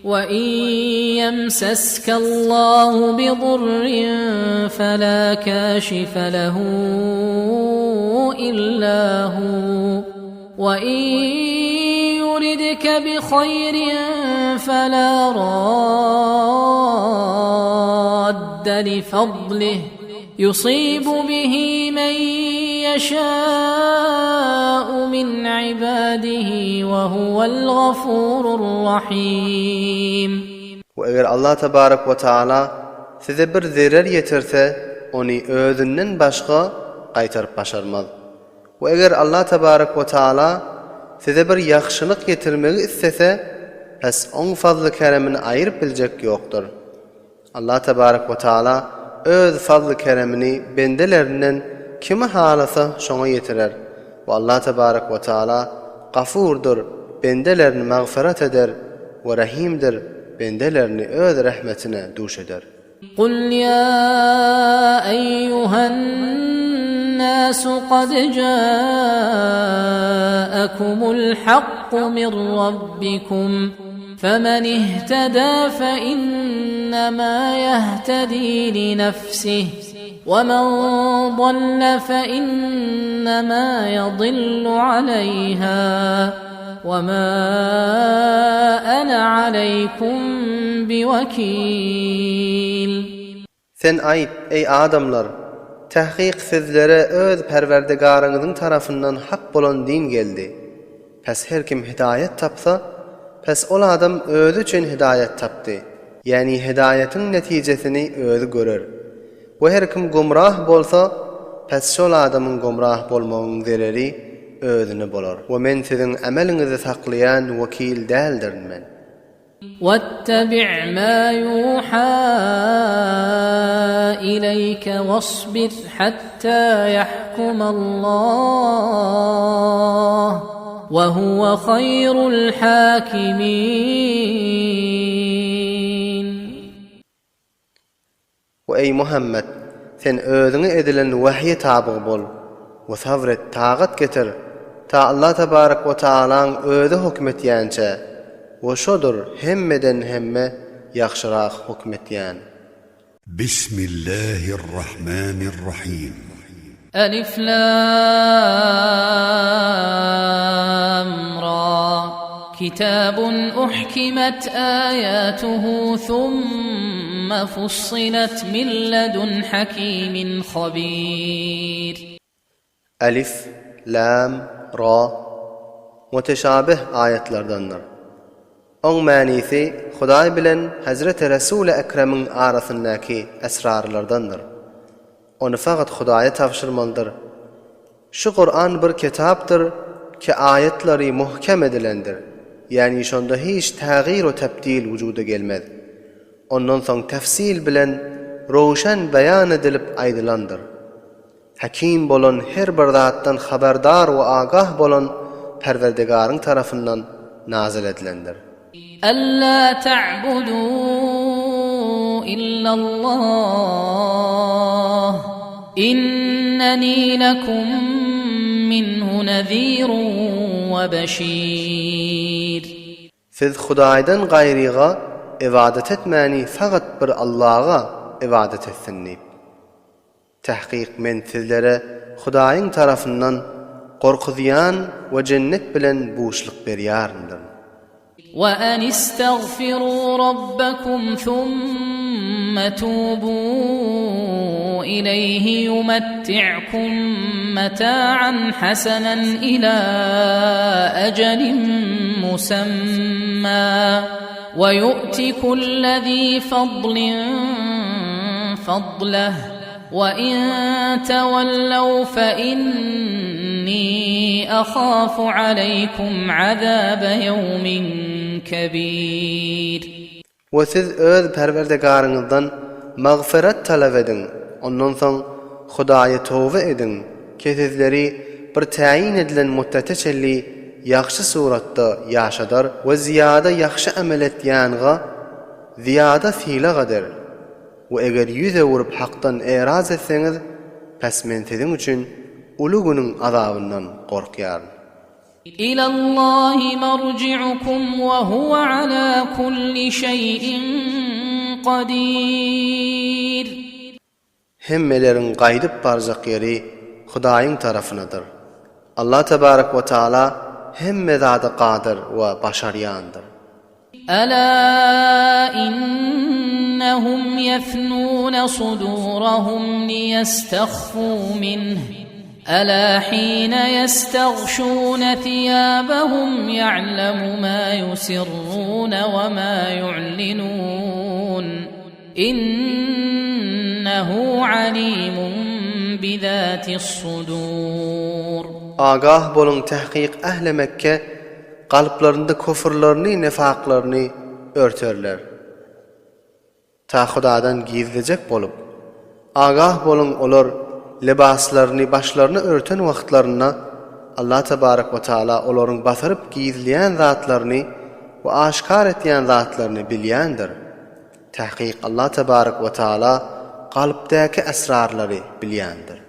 Ve in yemseske Allahu bidurrin fela kashife lehu illa hu ve in yuridke bi hayrin fela radde li fadlih yusibu bihi men yeşâ'u min ibadihi ve huvel gafurur rahim. We eger Allah tebarek we taala size bir zerer ýetirse, ony özünden başga gaýtaryp başarmaz. We eger Allah tebarek we taala size bir ýagşylyk ýetirmegi islese, pes oň fazly-keremini aýyryp biljek ýokdur. Allah tebarek we taala öz fazly-keremini bendelerinden kime halasa şoňa ýetirer we Allah tebarek we taala Gafurdyr, bendelerini magfyrat eder we Rahimdir, bendelerini öz rehmetine duş eder. Kul ýa eýýuhen nasu kad jaakumul hakku min rabbikum. Femen ihteda fe innema yehtedi li nefsih we men dalle fe innema yadillu aleyha we ma ene aleykum bi wekil. Sen aýt, Eý, adamlar! Tahkyk sizlere öz Perwerdigaryňyzyň tarapyndan hak bolan din geldi. Pes her kim hidaýat tapsa, pes ol adam özi üçin hidaýat tapdy, ýäni hidaýatyň netijesini özi görer. We her kim gumrah bolsa, pes şol adamyň gumrah bolmagyň zereri özüne bolar. We men siziň ameliňizi saklaýan wekil däldirin men. Wettebi' ma yuha ileyke wasbir hatta yahkumallah we huwe haýrul hakimin. We eý Muhammet, sen özüňe edilen wahýe tabyg bol we sabr et, tagat getir, ta Allah tebarek we taalaň özi höküm etýänçä, we şodur hemmeden hemme ýagşyrak höküm etýän. Bismillahirrahmanirrahim. Elif Lam Ra Kitabun uhkimet ayatuhu thumma fussilet min ledun hakimin habir. Elif, Lam, Ra muteşabih aýatlardandyr. Oň manysy Hudaý bilen Hezreti Resuli Ekremiň arasyndaky esrarlardandyr. Ony fakat Hudaýa tabşyrmalydyr. Şu Kuran bir kitapdyr ki aýatlary muhkem edilendir, ýäni şonda hiç tägyr we tebdil wujuda gelmez. Ondan soň tefsil bilen röwşen beýan edilip aýdylandyr. Hakim bolan her bir zatdan habardar we agah bolan Perwerdigaryň tarapyndan nazyl edilendir. Alla ta'budu illallah inneni lekum minhu nezirun we beşir. Siz Hudaýdan gaýryga ybadat etmäni fakat bir Allaga ybadat etsin diýip. Tahkyk men sizlere Hudaýyň tarapyndan gorkuzýan we jennet bilen buşluk berýärndirin. We an istagfiruu rabbakum thumma tubu ileýhi yumetti'kum meta'an hasanan ila ejelin musemma we yu'ti kulle zi fadlin fadleh we in tewellaw fe inni ahafu aleýkum azabe ýewmin kebir. We siz öz Perwerdigaryňyzdan magfyrat talap ediň, ondan soň Hudaýa toba ediň, ki sizleri bir täýin edilen mutdete çenli ýagşy suratda ýaşadar we zyýada ýagşy amel etýänga zyýada sylag eder. We eger ýüz öwürip hakdan eraz etseňiz, pes men siziň üçin uly günüň azabyndan gorkýaryn. Ilallahi marji'ukum we huwe ala kulli şeý'in kadir. Hemmeleriň gaýdyp barjak ýeri Hudaýyň tarapynadyr. Allah tebarek we taala hemme zada gadyr we başarýandyr. Ela innehum ýefnûne sudûrahum liýestahfû minh, ela hîne ýestagşûne thiýâbehum ýa'lemu mâ ýusirrûne we mâ ýu'linûn. Innehu alimun bizatis-sudur. Agah boluň tahkyk ähli Mekge kalplarynda kufurlaryny nifaklaryny örterler. Ta Hudadan gizlejek bolup. Agah boluň olar lybaslaryny başlaryna örten wagtlarynda Allah tebarek we taala olaryň basyryp gizleýän zatlaryny we aşkar etýän zatlaryny bilýändir. Tahkyk Allah tebarek we taala kalpdäki esrarlary bilýändir.